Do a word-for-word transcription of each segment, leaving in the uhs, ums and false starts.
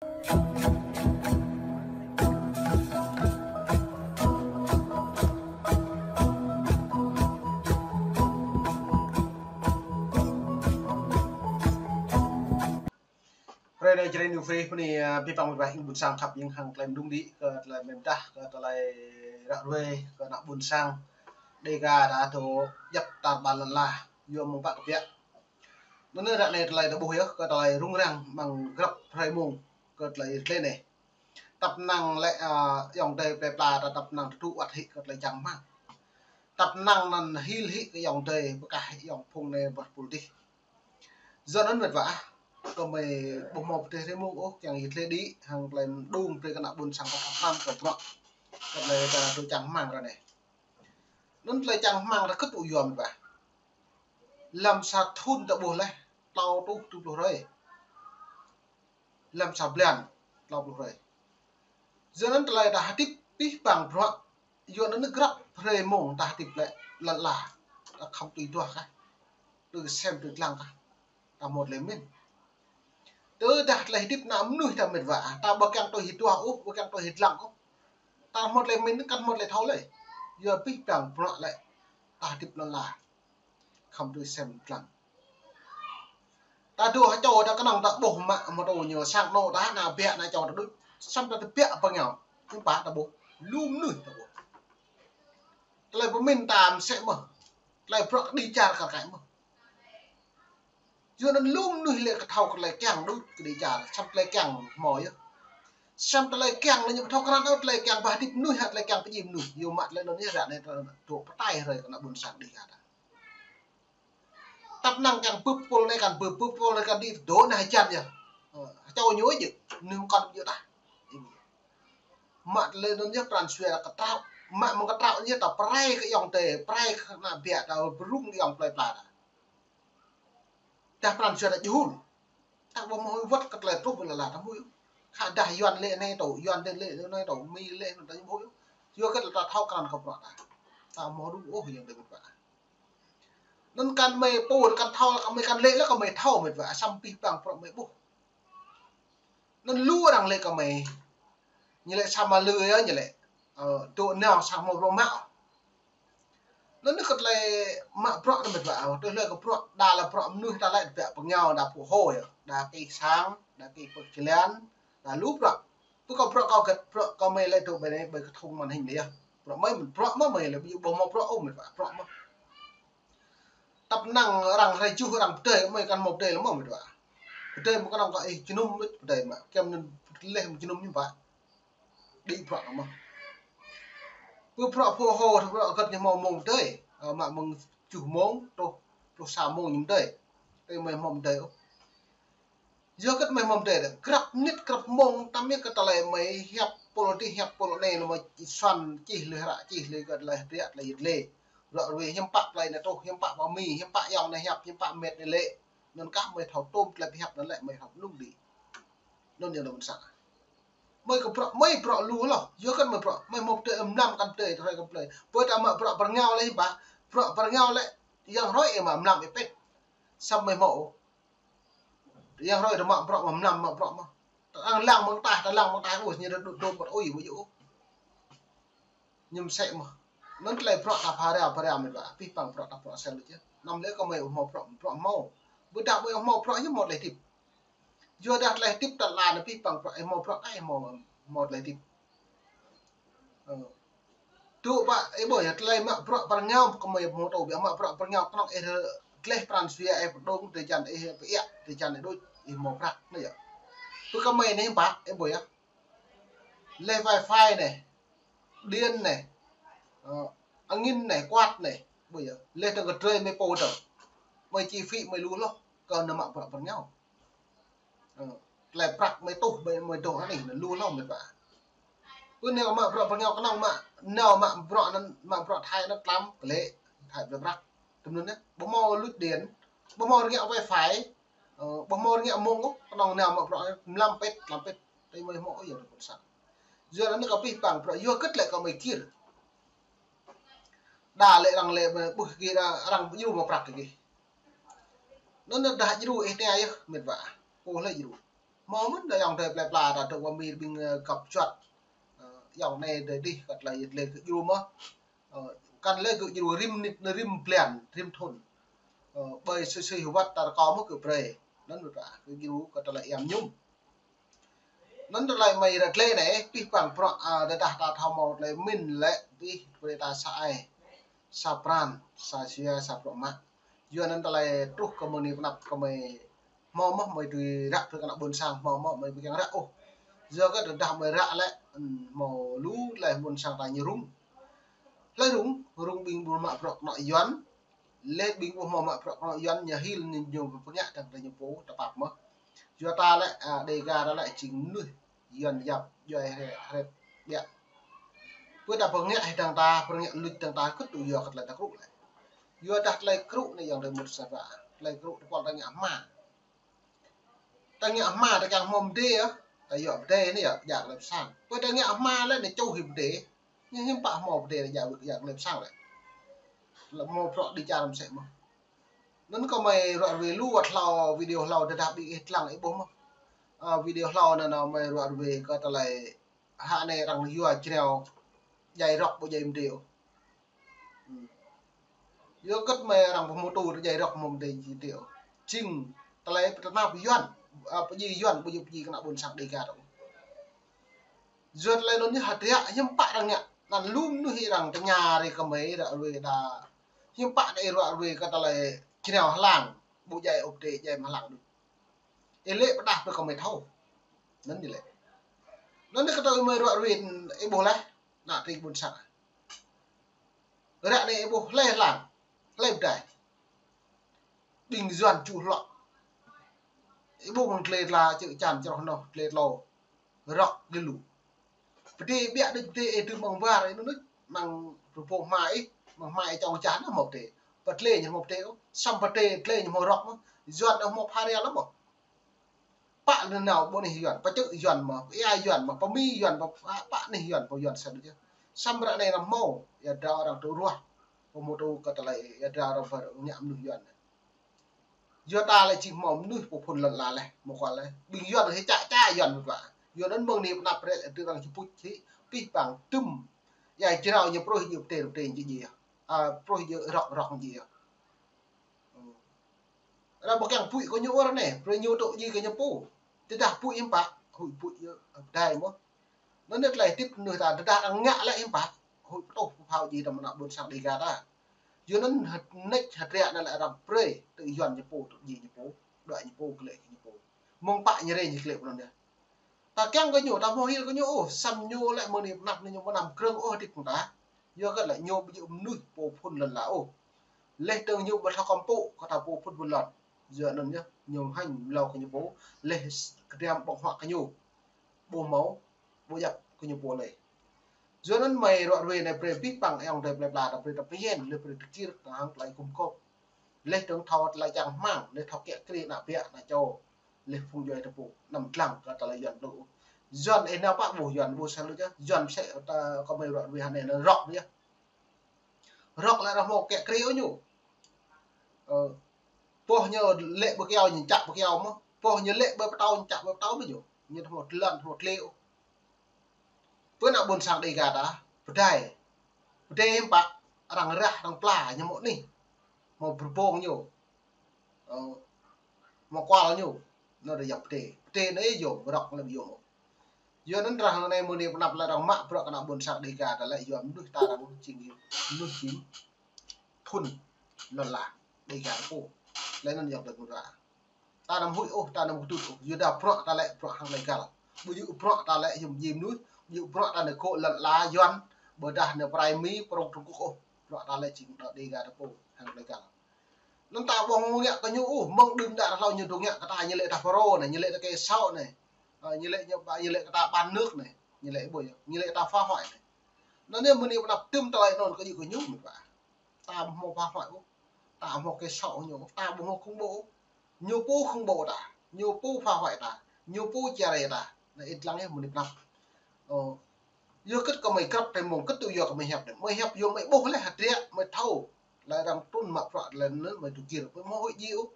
Hrơi anai Jrai New Free bơni, ơ, abih bang mơ̆ng ƀing ƀôn sang khăp jing hăng tơlơi mơđung đĭ kơ tơlơi mơ̆n tah kơ tơlơi ră ruai kơ ană ƀôn sang Dega ta dŏ djăp tar ƀar lŏn ala yua mơ̆ng pă kơpiă. Anŭn ră anai tơlơi ta ƀuh yơh kơ tơlơi rŭng răng amăng grăp hrơi mông kơ tơlơi rơklê anai. Tăp năng lĕ, ơ, ayŏng adơi plơi pla ta tăp năng tơtŭ wăt hĭ kơ tơlơi čang rơmang. Tăp năng anŭn hil hĭ kơ ayŏng adơi pơkah hĭ ayŏng phung anai ƀơi pul dih. Yua anŭn mĕt wa ah, kơmơi ƀu hmâo pơtreh hrơi mông ôh, kiăng yơh tơlơi đĭ hăng tơlơi mơđung brơi kơ ană ƀôn sang ta khăp hrăm kơ bruă. Kơ tơlơi ta dŏ čang rơmang ră anai. Anŭn tơlơi čang rơmang ta kơt tŭ yua mĕt wa ah. Lăm sa thŭn ta ƀuh laih, tlâo rơtuh tơjuh pluh hrơi. Lăm sa blan, tlâo pluh hrơi. Yua anŭn tơlơi ta hơdip abih bang bruă, yua anŭn grăp hrơi mông ta hơdip lĕ lăn ala ta khŏm tui duah kah, tui sem tui lăng kah, ta hmâo tơlơi pơmĭn. Tơdah tơlơi hơdip ană mơnuih ta mĕt wa ah, ta ƀu kiăng tui hơduah ôh, ƀu kiăng tui hơdlăng ôh, ta hmâo tơlơi pơmĭn, kăn hmâo tơlơi thâo lơi. Yua abih bang bruă lĕ ta hơdip lăn ala khŏm tui sem tui lăng. Ta dŏ ha čô ta kơnơ̆ng ta ƀuh mă mơtô ñu sang anŏ ta, ană ƀiă ană čô ta đôč, samơ̆ ta tơbiă pơ ngao. Hiư̆m pă ta ƀuh, lu mơnuih ta ƀuh. Tơlơi pơmĭn ta mơsĕ mơ̆n. Tơlơi bruă kơđi čar kar kaĭ mơ̆n. Yua anŭn lu mơnuih lĕ kơ thâo kơ tơlơi kiăng đôč kơđi čar, samơ̆ tơlơi kiăng hmâo yơh. Samơ̆ tơlơi kiăng lĕ ñu ƀu thâo krăn ôh, tơlơi kiăng ƀu hơdip mơnuih hă, tơlơi kiăng pơdjai mơnuih. Yua mă tơlơi anŭn yơh ră anai ta dŏ pơtai hrơi kơ ană ƀôn sang Dega ta. Tăp năng kiăng bưp pul anai kăn bưp, bưp pul anai kăn đĭ, dŏ anai hơjăn yơh. Ơ, ha čô ñu yơh, anŭn kăn ƀu djơ̆ tah. Mă tơlơi anŭn yơh pran jua ta kơtraŏ. Mă mơ̆ng kơtraŏ yơh ta pơrai kơ ayŏng adơi, pơrai kơ ană ƀiă ta, pơrŭng ayŏng plơi pla ta. Dah pran jua ta jơhul. Ta ƀu hmâo wơ̆t kơ tơlơi truh ƀơi lŏn ala ta ƀu hmâo. Khă dah Yuan lĕ anai tŏ, Yuan lĕ anai tŏ, Mi lĕ anai tŏ, ƀu hmâo. Yua kơ ta thâo krăn kơ bruă ta. Ta hmâo rŭng ôh ayŏng adơi mĕt wa ah. Anŭn kăn mơi pô, kăn thâo, kăn mơi kăn lĕ lĕ kơ mơi thâo mĕt wa ah, samơ̆ abih bang bruă mơi ƀuh. Anŭn lu arăng lĕ kơ mơi. Ñu lĕ sa mă lư yơh ñu lĕ. Ơ, dŏ nao sang hmâo bruă mă. Anŭn kơ tơlơi mă bruă anŭn mĕt wa ah, tơlơi kơ bruă, đa lĕ bruă mơnuih ta lĕ tơbiă pơ ngao, đa phu hô yơh, đa kih sang, đa kih pơk jơlan, đa lu bruă. Pơkŏ bruă kâo gĕt, bruă kơ mơi lĕ dŏ ƀơi anai, ƀơi kơ thŭng màn hình anai yơh. Bruă mơi mơ̆n, bruă mơ̆n mơi lĕ, ƀu hmâo bruă ôh mĕt wa ah, bruă mơ̆n. Tăp năng arăng rai juh arăng pơdơi, mơi kăn hmâo pơdơi lơi mơ̆n mĕt wa ah. Pơdơi mơ̆n kơnơ̆ng kơ ih jơnum mĕt pơdơi mă. Kiăng anŭn leh mơ̆n jơnum ñu ƀă. Đĭ bruă kơ mơ̆n. Pơ bruă phu hô, bruă gĕt ñu hmâo mông pơdơi. Ơ, mă mơ̆ng tơjuh mông, truh, truh sa mông ñu pơdơi. Tơl mơi hmâo pơdơi ôh. Yua kơ mơi hmâo pơdơi đah. Grăp mơnit, grăp mông, tăm yơh kơ tơlơi mơi hiăp pul dih, hiăp pul anai, lơ mơi suan čih lui hră, čih lui kơ tơlơi hơdră, tơlơi yit lê. Ră ruai hiư̆m pă tơlơi anai truh, hiư̆m pă pơmĭn, hiư̆m pă ayŏng anai hiăp, hiư̆m pă mĕt anai lĕ. Anŭn kah mơi thâo tôm tơlơi pơhiăp anŭn lĕ, mơi thâo mơnung đĭ. Anŭn yơh lăm sa. Mơi kơ bruă, mơi bruă lu lŏh. Yua kơ mơi bruă, mơi hmâo pơdơi mlam kăn pơdơi, tơlơi kăn pơdơi. Pơ ta mă bruă pơrơngao lĕ hiư̆m pă, bruă pơrơngao lĕ, yang hrơi ih mă mlam ih pĕt. Samơ̆ mơi hmâo. Yang hrơi ta mă bruă mă mlam mă bruă mă. Ta lăng mơ̆ng tah, ta lăng mơ̆ng tah, ôh, ñu dŏ dŏ dŏ ƀơi ui, ƀu djơ̆ ôh. Ñu mơsĕ mơ̆n. Anŭn tơlơi bruă ta phara, phara mĕt wa ah, abih bang bruă ta bruă sel lu yơh. Anăm lĕ kơ mơi hmâo bruă, bruă hmâo. Ƀôdah mơi hmâo bruă yơh hmâo tơlơi hơdip. Yua dah tơlơi hơdip ta lăng abih bang bruă, ih hmâo bruă, ih hmâo, hmâo tơlơi hơdip. Ơ. Dŏ ƀă, ih ƀuh yơh, tơlơi mă bruă pơrơngao kơ mơi hmâo tŭ, biă mă bruă pơrơngao kơnơ̆ng ih gleh pran jua ih pơdŏng, drơi jan ih pơiă, drơi jan ih đôč, ih hmâo prăk, anai yơh. Pơ kơ mơi anai hiư̆m pă, ih ƀuh yơh. Leh wifi anai, điện anai, ơ, angin anai, quạt anai, ƀuh yơh. Leh dơ̆ng kơ drơi mơi pô dơ̆ng. Mơi chi phí mơi lu lŏh, kơ ană mă bruă pơrơngao. Ơ, tơlơi prăk mơi tuh, mơi, mơi dŏ anai, anŭn lu lŏh mĕt wa ah. Pơ anai mă bruă pơrơngao kơnơ̆ng mă, nao mă bruă anŭn, mă bruă Thái anŭn tlam, kơ lĕ, Thái brơi prăk. Tơm anŭn yơh, ƀu hmâo luč điện, ƀu hmâo rơngiă wifi, ơ, ƀu hmâo rơngiă mông ôh, kơnơ̆ng nao mă bruă mlam pĕt, tlam pĕt. Tơl mơi hmâo ôh yơh rơpun sang. Yua anŭn kơ abih bang bruă, yua kơ tơlơi kơ mơi gir. Đa lĕ arăng lĕ ƀuh gir arăng djru mă prăk gih. Anŭn dah djru ih tơña yơh mĕt wa ah. Pô lĕ djru. Hmâo mơ̆n đa ayŏng adơi plơi pla ta dŏ wa mi ƀing, ơ, găp juăt. Ơ, ayŏng anai đa đih kơ tơlơi yet lĕ kơ djru mơ̆. Ơ, kăn lĕ kơ djru rĭm nit, rĭm blan, rĭm thŭn. Ơ, ƀơi sui sui hơwăt ta rơkâo mơ̆ kơ brơi. Anŭn ƀu ta kơ djru kơ tơlơi iam ñum. Anŭn tơlơi mơi ră glĕ anai, pih pang prŏ, ơ, tơdah ta thâo hmâo tơlơi min lĕ, pih brơi ta sa ai, sa pran, sa sia, sa prŏ mă. Yua anŭn tơlơi truh kơ mơ̆ng anai pơ anăp kơ mơi hmâo mơ̆ mơi tui ră brơi kơ ană ƀôn sang, hmâo mơ̆ mơi ƀu kiăng ră ôh. Yua kơ tơdah mơi ră lĕ, ưm, hmâo lu tơlơi ƀôn sang ta ñu rŭng. Hlơi rŭng, rŭng ƀing ƀu mă prŏ kơnŏ Yuan. Lĕ ƀing ƀu hmâo mă prŏ kơnŏ Yuan ñu hil ñu, ñu pơngă tơdang tơlơi ñu pô tơpă mơ̆. Yua ta lĕ, a, Dega ta lĕ jing mơnuih Yuan yap, yua hrĕ, hrĕ biă. Pơ ta pơngă hĭ tơdang ta, pơngă luč tơdang ta, kơt tŭ yua kơ tơlơi ta krŭ lĕ. Yua dah tơlơi krŭ anai ayŏng adơi mơ̆n sa ƀă, tơlơi krŭ tơpă ta ngă hma. Ta ngă hma ta kiăng hmâo mơdê yơh. Ta yua mơdê anai yơh, djă tơlơi pơsang. Pơ ta ngă hma lĕ anai čuh hĭ mơdê. Ñu hiư̆m pă hmâo mơdê djă, djă tơlơi pơsang lĕ. Lĕ hmâo prŏ đi čar mơsĕ mơ̆. Anŭn kơ mơi ruă ruê lu wơ̆t hlâo video hlâo tơdah ƀing ih lăng ih ƀuh mơ̆. Ơ, video hlâo anŭn, anŭn mơi ruă ruê kơ tơlơi hă anai arăng yua jrao djai rŏk ƀu djai mơdê ôh. Hm. Yua kơ mơi arăng pơhmutu djai rŏk hmâo mơdê djai mơdê ôh. Jing tơlơi pơtơnap Yuan, ơ, pơdjai Yuan ƀu djai pơdjai kơ ană ƀôn sang Dega ta ôh. Yua tơlơi anŭn ñu hơdră hiư̆m pă arăng ngă. Anŭn lu mơnuih arăng tơña rai kơ mơi ruă ruê đa. Hiư̆m pă đa ruă ruê kơ tơlơi jrao hlang. Ƀu djai ôh pơdjai djai mă hlang đôč. Ih lĕ pơdah pơ kơ mơi thâo. Anŭn ñu lĕ. Anŭn ñu kơ tơlơi mơi ruă ruê ih ƀuh leh. Ană tring ƀôn sang. Ră anai ih ƀuh hlơi hlang. Hlơi pơdai. Ƀing Yuan čuh hlŏk. Ih ƀuh mơ̆ng tlê tla čư̆ čan čroh noh tlê tlâo. Rŏk glư lu. Pơdai biă đôč pơdai ih tŭ mơ̆ng ƀar ih anŭn đôč. Mơ̆ng rơbông hma ih, mơ̆ng hma ih čŏng čah anŭn hmâo pơdai. Pơ tlê ñu hmâo pơdai ôh. Samơ̆ pơdai tlê ñu hmâo rŏk mơ̆. Yuan anŭn hmâo pha rial lăm mơ̆. Pă anai nao ƀu anih Yuan, pơčư̆ Yuan mơ̆, pơia Yuan mơ̆, pơmi Yuan mơ̆, pă, pă anih Yuan, pơ Yuan sa đôč yơh. Samơ̆ ră anai arăng hmâo, ia drao arăng tŭ ruah. Pơhmutu kơ tơlơi, ia drao arăng pơngă mơnuih Yuan. Yua ta lĕ jing hmâo mơnuih pô phŭn lŏn ala leh, mơ̆ kual leh. Ƀing Yuan hĭ čă čă Yuan mơ̆ pă. Yua anŭn mơ̆ng anai pơ anăp rĕ, tơdang či pŭč hĭ, pih pang tŭm. Ia jrao ñu pruih ñu pơdai pơdai ñu djai. A, pruih ñu rŏk rŏk ñu djai. Arăng ƀu kiăng pŭč kơ ñu ôh ră anai, brơi ñu tŭ djai kơ ñu pô. Tơdah pŭč hiư̆m pă, huĭ pŭč yơh, pơdai mơ̆. Anŭn anai tơlơi tip mơnuih ta, tơdah arăng ngă lĕ hiư̆m pă, huĭ pơtŭh pơphao djai tơm ană ƀôn sang Dega ta. Yua anŭn hơt-, nĕč hơdră anŭn lĕ arăng brơi, tŭ Yuan ñu pô, tŭ djai ñu pô, đuaĭ ñu pô, glĕ ñu pô. Mơ̆ng pă ñu rai ñu glĕ pơ anŭn yơh. Ta kiăng kơ ñu, ta hmâo hil kơ ñu ôh, samơ̆ ñu lĕ mơ̆ng anai pơ anăp anai ñu ƀu anăm krơ̆ng ôh hơdip kơ ta. Yua kơ lĕ ñu ƀu djơ̆ mơnuih pô phŭn lŏn ala ôh. Leh dơ̆ng ñu ƀu thâo kơmpŭ kơ ta pô phŭn ƀun lŏn. Yua anŭn yơh, ñu hăng mlâo kơ ñu pô, leh kơđiăm ƀơ̆ng huă kơ ñu. Ƀu hmâo, ƀu djăp kơ ñu pô leh. Yua anŭn mơi ruă ruê anai brơi pih pang ayŏng adơi plơi pla ta brơi ta pơyên, leh brơi ta kir ta hăng tơlơi gum gôp. Leh dơ̆ng thâo tơlơi čang hmang, leh thâo kiă kriê ană ƀiă ană čô. Leh phung djuai ta pô, anăm dlăng kơ tơlơi Yuan tŭ. Yuan ih nao pă ƀuh Yuan ƀu sa lu čă, Yuan mơsĕ ta kơ mơi ruă ruê hă anai anŭn rŏk yơh. Rŏk lĕ arăng hmâo kiă kriê ôh ñu. Ơ, pô ñu lĕ ƀơi kyâo ñu čăp ƀơi kyâo mơ̆. Pô ñu lĕ ƀơi pơtâo ñu čăp ƀơi pơtâo mơ̆ ñu. Ñu hmâo tơlăn hmâo tlê ôh. Pơ ană ƀôn sang Dega ta, pơdai. Pơdai hiư̆m pă, arăng rah, arăng pla, ñu hmâo anih. Hmâo bơrbông ñu. Ơ, hmâo kual ñu. Anŭn đa yap pơdai. Pơdai anai yôm, rŏk anai yôm. Yua anŭn ră anai mơ̆ng anai pơ anăp lĕ arăng mă bruă kơ ană ƀôn sang Dega ta lĕ yua mơnuih ta arăng jing mơnuih jing phŭn lŏn ala Dega ta pô. Lĕ anŭn yua tơlơi mơnuih ta. Ta anăm huĭ ôh, ta anăm kơdŭt ôh. Yua dah bruă ta lĕ bruă hăng tơlơi găl. Ƀu djơ̆ bruă ta lĕ yôm jing mơnuih, ƀu djơ̆ bruă ta anai kơ lŏn ala Yuan, ƀôdah anai prai Mi, prŏng Trung Quốc ôh. Bruă ta lĕ jing đa Dega ta pô hăng tơlơi găl. Anŭn ta ƀu hmâo ngă kơ ñu ôh, mơ̆ng đưm đă hlâo ñu dŏ ngă kơ ta, ñu lĕ ta Phrô anai, ñu lĕ ta Kơsŏ anai. Ơ, ñu lĕ ñu ƀă, ñu lĕ kơ ta bán nước anai, ñu lĕ ƀu yơh, ñu lĕ ta phá hoại anai. Anŭn anai mơ̆ng anai pơ anăp tŭm tơlơi anŭn kơ djơ̆ kơ ñu mơ̆n pă. Ta ƀu hmâo phá hoại ôh, ta ƀu hmâo Kơsŏ ñu, ta ƀu hmâo khủng bố ôh. Ñu pô khủng bố ta, ñu pô phá hoại ta, ñu pô čia rai ta. Anai ih dlăng yơh mơ̆ng anai pơ anăp. Ơ, yua kơ kơ mơi krăp tơlơi mơ̆ng kơ tŭ yua kơ mơi hiăp đĕ. Mơi hiăp yua mơi ƀuh leh hơdră, mơi thâo. Lĕ arăng trŭn mă bruă lĕ anŭn mơi tŭ kir. Mơi hmâo huĭ djai ôh.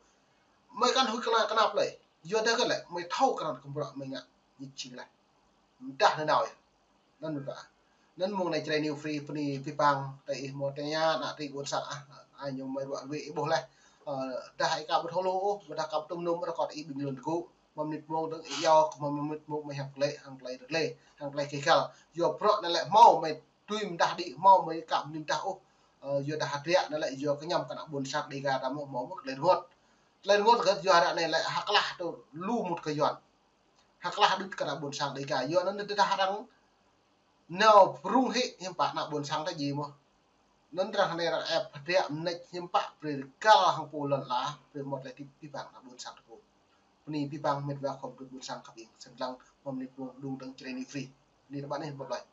Mơi kăn huĭ kơnăl kơnăp lĕ. Yua dah kơ lĕ, mơi thâo krăn kơ bruă mơi ngă, ñu jing lĕ. Mdah nanao yơh. Anŭn mơ̆n ƀă. Anŭn mơ̆ng anai Jrai New Free bơni abih bang, tơ ih hmâo tơña, ană tring ƀôn sang ah, ah, ñu mơi ruă ruĕ ih ƀuh leh. Ơ, dah ih ka ƀu thâo lu ôh, ƀôdah ka ƀu tŭm nŭm, rơkâo ih ƀing lŏn tơgŭ. Mơ̆ng mơnit mông dơ̆ng ih iâu, mơ̆ng mơnit mông mơi hăng klĕ, hăng klĕ rơlê, hăng klĕ kơgal. Yua bruă anai lĕ hmâo mơi tui mdah đĭ, hmâo mơi ka ƀu mdah ôh. Ơ, yua dah hơdră anai lĕ yua kơñăm kơ ană ƀôn sang Dega ta mơ̆ hmâo mơ̆ klĕ rơngot. Klĕ rơngot kơ yua ră anai lĕ hă klah tơ lu mŭt kơ Yuan. Hă klah đŭt kơ ană ƀôn sang Dega. Yua anŭn tơdah arăng nao prung hĭ hiư̆m pă ană ƀôn sang ta djai mơ̆. Anŭn arăng anai arăng ĕp hơdră mơneč hiư̆m pă brơi rơkal hăng pô lŏn ala, brơi hmâo tơlơi hơdip abih bang ană ƀôn sang ta pô. Bơni abih bang met wa khŏm dŭt ƀôn sang khăp ing. Sĭt lăng mơ̆ng anai mơ̆ng đung dơ̆ng Jrai New Free. Bơni tơpă anai, bye bye.